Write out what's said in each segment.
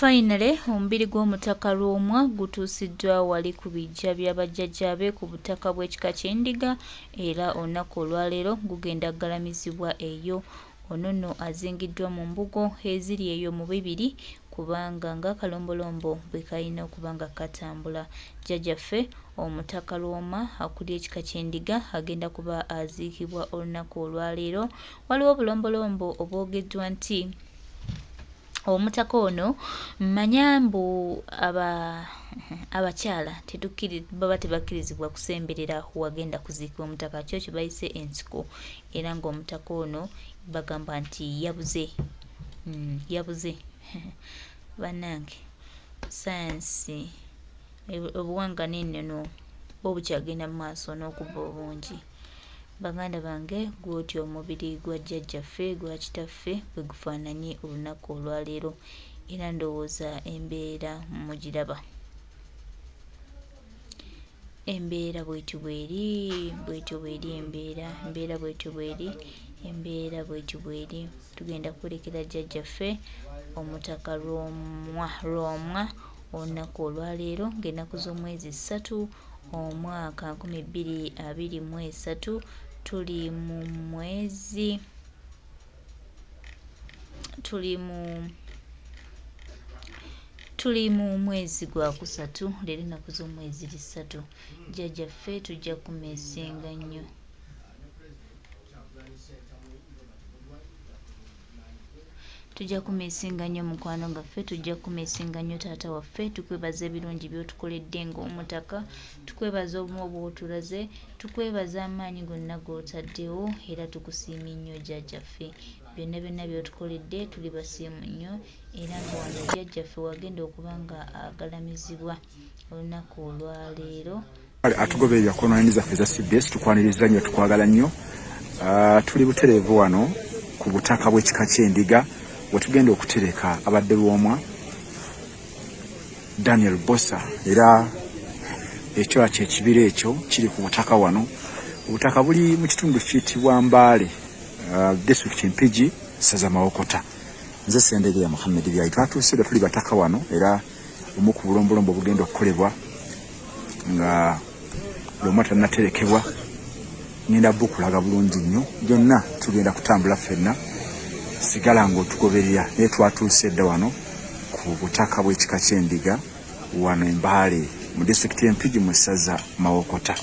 Finally, omubiri gw'Omutaka Lwomwa gutuusiddwa wali ku biggya bya bajjajjaabe ku butaka bw'ekika ky'Endiga era olunaku olwaleero gugenda kugalamizibwa eyo. Ono nno azingiddwa mu mbugo eziri eyo mu bibiri kubanga ng'akalombolombo bwe kalina okuba nga katambula. Jjajjaffe Omutaka Lwomwa akulira ekika ky'Endiga agenda kuba aziikibwa olunaku olwaleero. Waliwo obulombolombo obwogeddwa nti omutaka ono manya mbu aba abakyala tetukkiri baba tebakkirizibwa kusemberera wagenda kuziikibwa omutaka kyo kye bayise ensiko era ng'omutaka ono bagamba nti yabuze yabuze bannange sayansi obuwangwa n'ennono bwo bukyagenda mu maaso n'okubba obungi. Baganda bange gw'otyo omubiri gwa jjajjaffe gwa kitaffe bwe gufaananye olunaku olwaleero era ndowooza embeera mugiraba. Embeera bw'etyo bw'eri, bw'etyo bw'eri embeera, embeera bw'etyo bw'eri, embeera bw'etyo bw'eri. Tugenda kuwerekera jjajjaffe Omutaka Lwomwa Lwomwa olunaku olwaleero ng'ennaku z'omwezi ssatu omwaka 2023 tuli mu mwezi tuli mu tuli mu mwezi gwa kusatu leero ennaku z'omwezi ssatu jjajjaffe tujja kumeesinga nnyo. Tujja kumisinga nnyo mukwano gaffe, tujja kumisinga nnyo taata waffe, tukwebaza ebirungi by'otukoledde ng'omutaka, tukwebaza obumu obw'otulaze, tukwebaza amaanyi gonna g'otaddewo era tukusiimye nnyo jjajjaffe. Byonna byonna by'otukoledde tuli basiimu nnyo era nga wano jjajjaffe wagenda okuba nga agalamizibwa olunaku olwaleero. Kale atugoberera ku online zaffe eza CBS tukwaniriza nnyo tukwagala nnyo. Tuli butereevu wano ku butaka bw'ekika ky'endiga wetugenda okutereka abadde Lwomwa Daniel Bosa era ekyola kyekibira ekyo kiri ku butaka wano. Obutaka buli mu kitundu kiyitibwa Mbaale, district Mpigi, ssaza Mawokota. Nze Ssendegeya Muhammed Byayi twatuuse dda tuli bataka wano era omu ku bulombolombo obugenda okukolebwa nga lwomwa tannaterekebwa ngenda bukulaga bulungi nnyo byonna tugenda kutambula ffenna sigala ng'otugoberera naye twatuuse dda wano ku butaka bw'ekika ky'endiga wano embaale mu disitulikiti y'empigi mu ssaza mawokota.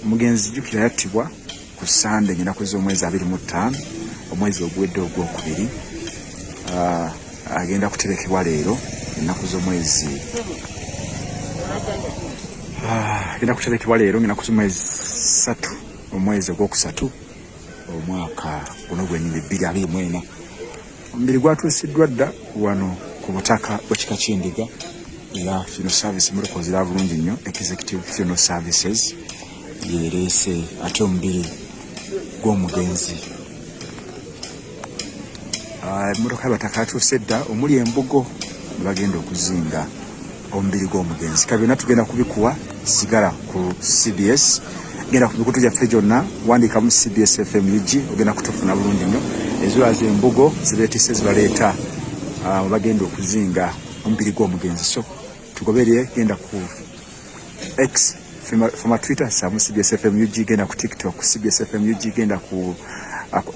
Omugenzi jjukira yattibwa ku Ssande ng'ennaku z'omwezi 25 omwezi oguwedde ogwokubiri. Agenda kuterekebwa leero ennaku z'omwezi agenda kuterekebwa leero ng'ennaku z'omwezi 3 omwezi ogwokusatu omwaka guno gwenyini 2024. Omubiri gwatuusiddwa dda wano ku butaka bw'ekika ky'endiga era funeral service emmotoka oziraba bulungi nnyo executive funeral services yereese ate omubiri gw'omugenzi. Emmotoka y'abataka yatuuse dda omuli embugo ne bagenda okuzinga omubiri gw'omugenzi. Ka byonna tugenda kubikuwa, sigala ku CBS, genda ku mikutu gyaffe gyonna, wandiikamu CBS FM UG ogenda kutufuna bulungi nnyo. Ezula z'embugo zibeetisse zibaleeta bagenda okuzinga omubiri gw'omugenzi. So tugoberere, genda ku X former Twitter samu CBS FM UG, genda ku TikTok CBS FM UG, genda ku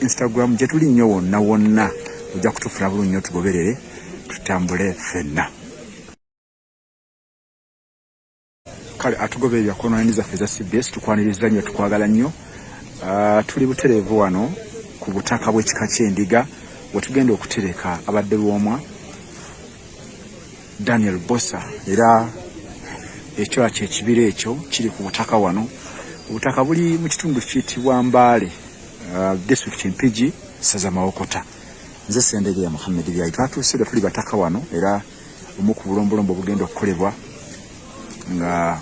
Instagram gye tuli nnyo wonna wonna ojja kutufuna bulungi nnyo, tugoberere tutambule ffenna. Kale atugoberera ku online zaffe eza CBS tukwaniriza nnyo tukwagala nnyo. Tuli butereevu wano ku butaka bw'ekika ky'endiga wetugenda okutereka abadde Lwomwa Daniel Bosa era ekyola kyekibira ekyo kiri ku butaka wano. Obutaka buli mu kitundu kiyitibwa Mbaale, district Mpigi, ssaza Mawokota. Nze Ssendegeya Muhammed Byayi twatuuse dda tuli bataka wano era omu ku bulombolombo obugenda okukolebwa nga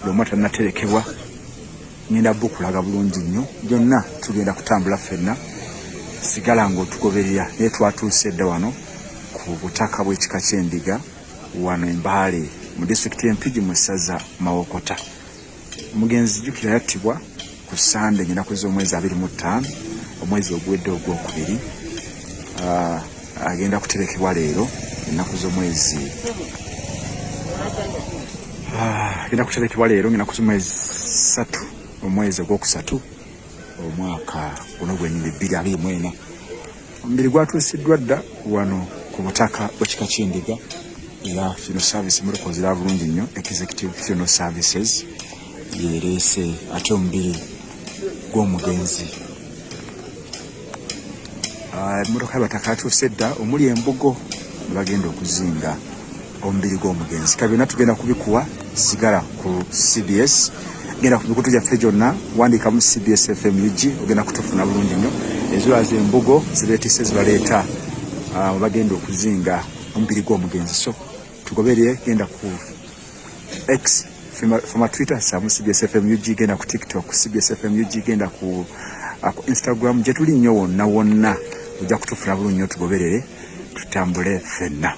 Lwomwa tannaterekebwa ngenda bukulaga bulungi nnyo byonna tugenda kutambula ffenna sigala ng'otugoberera naye twatuuse dda wano ku butaka bw'ekika ky'endiga wano embaale mu disitulikiti y'empigi mu ssaza Mawokota. Omugenzi jjukira yattibwa ku Ssande ng'ennaku z'omwezi 25 omwezi oguwedde ogwokubiri. Agenda kuterekebwa leero ennaku z'omwezi, agenda kuterekebwa leero ng'ennaku z'omwezi 3, omwezi ogwokusatu, omwaka guno gwenyini 2024. Omubiri gwatuusiddwa dda wano ku butaka bw'ekika ky'Endiga, era funeral service emmotoka oziraba bulungi nnyo. Executive Funeral Services yereese ate omubiri gw'omugenzi. Emmotoka y'abataka yatuuse dda omuli embugo ne bagenda okuzinga omubiri gw'omugenzi. Ka byonna tugenda kubikuwa, sigala ku CBS, genda ku mikutu gyaffe gyonna, wandiikamu CBS FMUG, ogenda kutufuna bulungi nnyo. Ezula z'embugo zibeetisse zibaleeta bagenda okuzinga omubiri gw'omugenzi, so tugoberere. Genda ku X, former Twitter, samu CBS FMUG, genda ku TikTok CBS FMUG, genda ku Instagram, gye tuli nnyo wonna wonna, ojja kutufuna bulungi nnyo. Tugoberere, tutambule ffenna.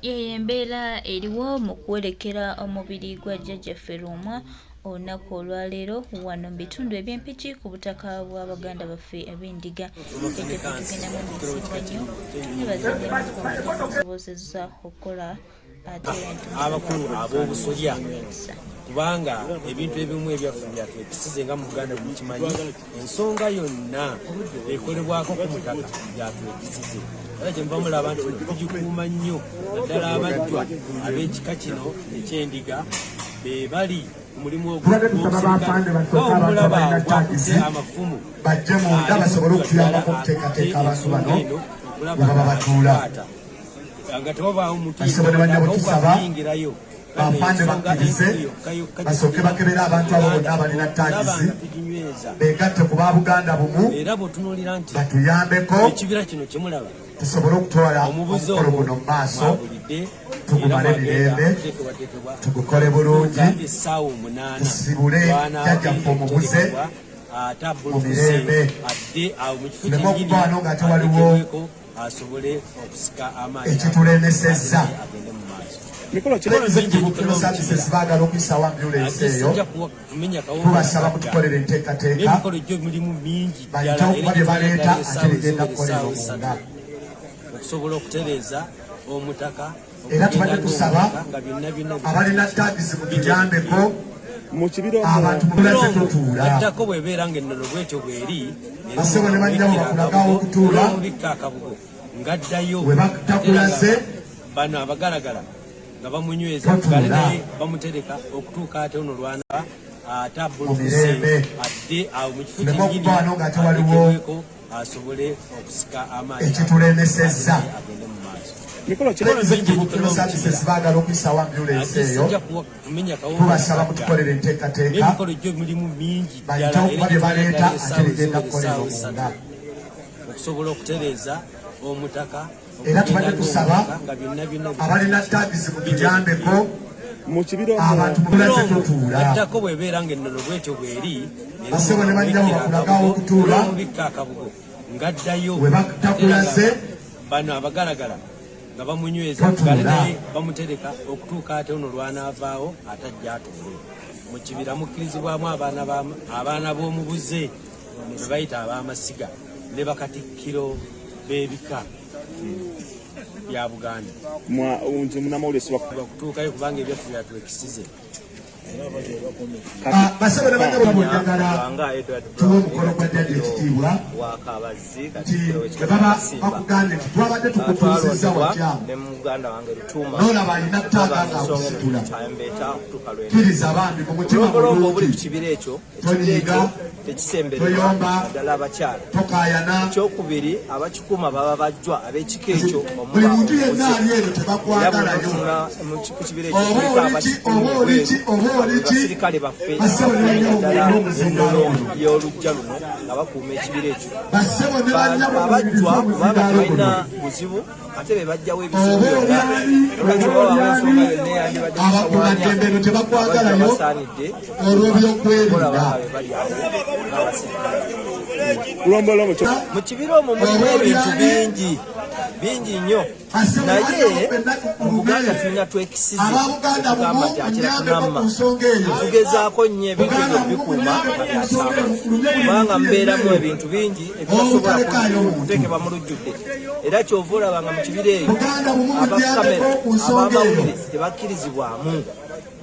Yeyo embeera eriwo mu kuwerekera omubiri gwa Jjajjaffe Lwomwa olunaku olwaleero wano mu bitundu eby'Empigi ku butaka bwa baganda baffe ab'Endiga. Jjajjaffe tugendamu omusinga nnyo, tumwebaza nnyo okusobozesa okukola ate abakulu ab'obusolya, kubanga ebintu ebimu ebyaffe byatwekisize nga mu Buganda mukimanyi, ensonga yonna ekolebwako ku mutaka byatwekisize, era kyemuva mulaba nti tugikuuma nnyo, naddala abajjwa ab'ekika kino eky'Endiga be bali ku mulimu Tubadde tusaba bafande basooke abantu ogw'obusirikale. abalina Omulaba taagisi gwakutte amafumu bajje munda basobole okutuyambako okuteekateeka abantu bano we baba batuula. Nga tewabaawo muntu Basebo ne bannyabo, tusaba kuyingirayo. bafande bakkirize basooke bakebere abantu abo bonna abalina taagisi, beegatte ku ba Buganda Bumu, Era bw'otunuulira nti batuyambeko ekibira kino kyemulaba, tusobole okutwala omubuzi omukolo ogwo guno mu maaso, mwabulidde tugumale mirembe, tugukole bulungi, essaawa 8 tusibule jjajjaffe omubuze mu mirembe. Adde awo mu kifo Tuleme kyennyini okuva wano ng'ate waliwo ateekebweko asobole okusika amaanyi ekitulemesezza. Agende mu maaso. Executive Funeral Services baagala okuyisawo ambulance eyo. Sijja kumenya kawunga. Tubasaba mutukolere enteekateeka N'emikolo gyo mulimu mingi bayite ddala, okuba era bye baleeta ate essaawa bigenda eziwera kukolerwa essaawa munda. 3 okusobola okutereeza omutaka. Era tubadde tusaba nga byonna byonna abalina taagisi mutuyambeko Mu kibira omwo abantu mulaze totuula. Addako bw'ebeera ng'ennono bwetyo bw'eri. Basebo ne bannyabo bakulagawo okutuula. Omubikka akabugo ng'addayo. We batakulaze, Bano abagalagala nga bamunyweza totuula. ng'ate naye bamutereka okutuuka ate ono lwana. ate mu abbulukuse mirembe. Adde awo mu kifo Tuleme kyennyini okuva wano ng'ate waliwo ateekebweko asobole okusika amaanyi ekitulemesezza. Agende mu maaso. Mikolo ki? Executive Funeral Services baagala okuyisawo ambulensi eyo. Ate sijja kumenya kawunga Tubasaba akajja. mutukolere enteekateeka N'emikolo gyo mulimu mingi ddala bayitewo era kuba bye baleeta gitandika ate essaawa bigenda eziwera kukolerwa essaawa munda. 3 okusobola okutereeza omutaka Era okugenda tubadde tusaba ng'omutaka nga byonna byonna abalina tagizi mutuyambeko Mu kibira omwo abantu mubulaze totuula. Gattako bw'ebeera ng'ennono bwetyo bw'eri era Bassebo ne bajja omubikkira bakulagawo akabugo, okutuula. era omubikka akabugo ng'addayo We batakulaze, bano abagalagala nga bamunyweza totuula. ng'ate naye bamutereka okutuuka ate ono lw'anaavaawo atajja atuule. Mu kibira mukkirizibwamu abaana b'omubuze be bayita ab'amasiga ne bakatikkiro b'ebika bya Buganda. Nze munamawulire siba Bakutuukayo kubanga ebyaffe byatwekisize. Ah, basebo ne banyabo njagala Lwanga Edward tuwe Brown, omukono gwa jjajja ekitiibwa wa Kabazzi, nti katikkiro bwe w'ekika baba ky'Abasimba. bakugambye nti twabadde tukutuusizza Twalondebwa wakyamu ne muganda wange Lutuuma n'olaba alina ttaaga Ensonga eno ng'akusitula tukyayembeeta okutuuka lwena. kkiriza bambi mu mutima Obulombolombo obuli ku mulungi kibira ekyo, ekibira tonyiiga ekyo tekisembererwa toyomba naddala abakyala. Tokaayana. Ekyokubiri, abakikuuma baba bajjwa ab'ekika ekyo Buli omuba muntu yenna omubuze. ali eno Era tebakwagalayo bw'otunula ku kibira ekyo oba kuliko oliki abakikuuma oba oliki ebweru, oba oliki abasirikale baffe Bassebo ne bannyabo naddala mulina omuzindaalo ennono guno. y'oluggya luno nga bakuuma ekibira ekyo. Bassebo ne bannyabo Abajjwa muwulirize kubanga omuzindaalo tebalina guno. buzibu ate be bajjawo ebizibu Oba byonna. oli ani Olwekyo oba oli baba ani ensonga yonna eyandibadde mutawaanya, abakuumaddembe eno abajjwa tebakwagalayo basaanidde olw'ebyokwerinda. okulaba nga be bali awo ng'abasirikale. Lombolombo kyo Mu kibira omwo mulimu Oba oli ebintu ani bingi bingi nnyo Bassebo ne naye bannyabo ffenna mu tukulumye Buganda tulina twekisize aba Buganda okugamba bumu nti akira munyambeko tunamma ku nsonga eyo. Tugezaako nnyo ebintu Buganda ebyo bumu bikuuma munyambeko nga ku nsonga byakyama eyo mukulumye buli kubanga muntu yenna mubeeramu eyo ebintu bingi ebitasobola obutalekaayo muntu. kuteekebwa mu lujjudde era kyova olaba nga mu kibira eyo Buganda bumu abakamera munyambeko ku nsonga eyo. abamawulire tebakkirizibwamu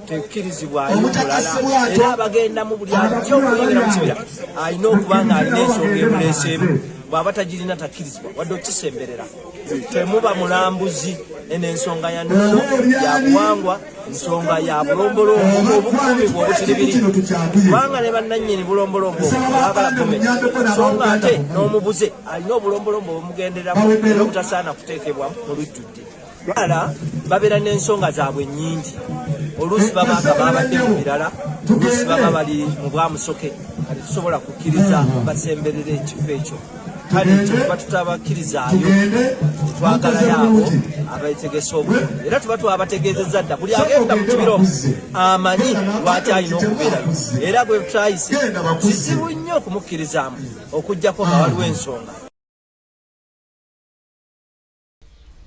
tekkirizibwayo Omutaka mulala Ssebwato era abagendamu buli ajja okuyingira mu kibira alina okuba nga alina ensonga emuleeseemu bw'aba tagirina takkirizibwa wadde okukisemberera temuba mulambuzi eno ensonga ya nnono Oba oli ya ani buwangwa nsonga ya bulombolombo oba obukuumi twali bwe ekintu obutiribiri kino tukyanguye. kubanga ne bannannyini bulombolombo Nsaba baagala Baganda gomesi munyambeko so nga n'Abaganda ate bumu. n'omubuze alina obulombolombo obumugenderamu Baweddero. era obutasaana kuteekebwa mu lujjudde balala babeera n'ensonga zaabwe nnyingi oluusi baba nga Bassebo ne babadde mu bannyabo birala oluusi tugende. baba bali mu bwamusoke kati tusobola kukkiriza basemberere ekifo ekyo kale Tugende. tuba tutabakkirizaayo Tugende twagalayo mukoze abo bulungi. abetegese obulungi era tuba twabategeezezza dda buli Sooka agenda mu ogende kibira omwo bakuzze. amanyi Genda lwaki n'abantu alina kitemu okubeerayo akuzze. era gwe tutayise Genda bakuzze. kizibu nnyo okumukkirizaamu okuggyako nga waliwo ensonga.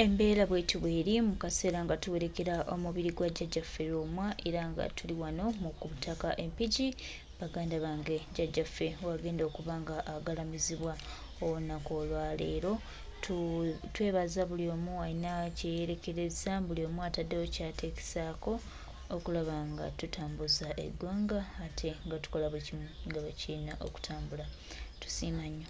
Embeera bwetyo bweri mu kaseera nga tuwerekera omubiri gwa jjajjaffe Lwomwa era nga tuli wano mu ku butaka e Mpigi baganda bange jjajjaffe wagenda okuba nga agalamizibwa olunaku olwaleero. Twebaza buli omu alina kye yeerekerezza, buli omu ataddewo ky'ateekesaako okulaba nga tutambuza eggwanga ate nga tukola buli kimu nga bwe kirina okutambula. Tusiima nnyo.